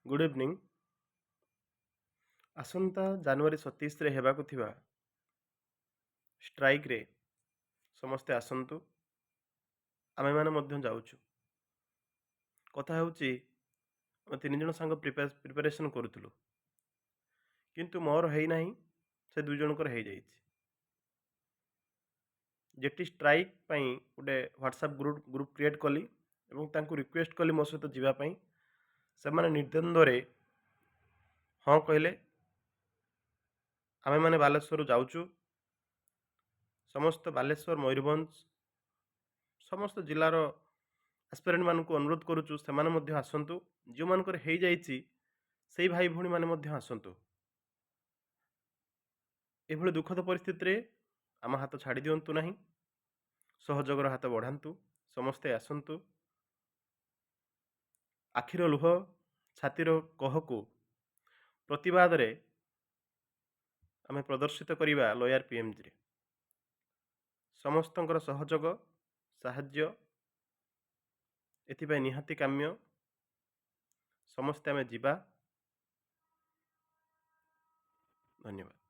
Good evening. ଆସନ୍ତା ଜାନୁଆରୀ 27ରେ ହେବାକୁ ଥିବା ଷ୍ଟ୍ରାଇକ୍ରେ ସମସ୍ତେ ଆସନ୍ତୁ। ଆମେମାନେ ମଧ୍ୟ ଯାଉଛୁ। କଥା ହେଉଛି, ଆମେ 3 ଜଣ ସାଙ୍ଗ ପ୍ରିପାରେସନ୍ କରୁଥିଲୁ, କିନ୍ତୁ ମୋର ହେଇନାହିଁ, ସେ 2 ଜଣଙ୍କର ହେଇଯାଇଛି। ଜେଟି ଷ୍ଟ୍ରାଇକ୍ ପାଇଁ ଗୋଟେ ହ୍ୱାଟ୍ସଆପ୍ ଗ୍ରୁପ୍ କ୍ରିଏଟ୍ କଲି ଏବଂ ତାଙ୍କୁ ରିକ୍ୱେଷ୍ଟ କଲି ମୋ ସହିତ ଯିବା ପାଇଁ। ସେମାନେ ନିର୍ଦ୍ୱନ୍ଦ୍ୱରେ ହଁ କହିଲେ। ଆମେମାନେ ବାଲେଶ୍ୱରରୁ ଯାଉଛୁ। ସମସ୍ତ ବାଲେଶ୍ୱର, ମୟୂରଭଞ୍ଜ, ସମସ୍ତ ଜିଲ୍ଲାର ଆସ୍ପିରାଣ୍ଟମାନଙ୍କୁ ଅନୁରୋଧ କରୁଛୁ, ସେମାନେ ମଧ୍ୟ ଆସନ୍ତୁ। ଯେଉଁମାନଙ୍କର ହେଇଯାଇଛି, ସେଇ ଭାଇ ଭଉଣୀମାନେ ମଧ୍ୟ ଆସନ୍ତୁ। ଏଭଳି ଦୁଃଖଦ ପରିସ୍ଥିତିରେ ଆମ ହାତ ଛାଡ଼ି ଦିଅନ୍ତୁ ନାହିଁ, ସହଯୋଗର ହାତ ବଢ଼ାନ୍ତୁ। ସମସ୍ତେ ଆସନ୍ତୁ। ଆଖିର ଲୁହ, ଛାତିର କୋହକୁ ପ୍ରତିବାଦରେ ଆମେ ପ୍ରଦର୍ଶିତ କରିବା ଲୋୟାର ପିଏମ୍ଜିରେ। ସମସ୍ତଙ୍କର ସହଯୋଗ, ସାହାଯ୍ୟ ଏଥିପାଇଁ ନିହାତି କାମ୍ୟ। ସମସ୍ତେ ଆମେ ଯିବା। ଧନ୍ୟବାଦ।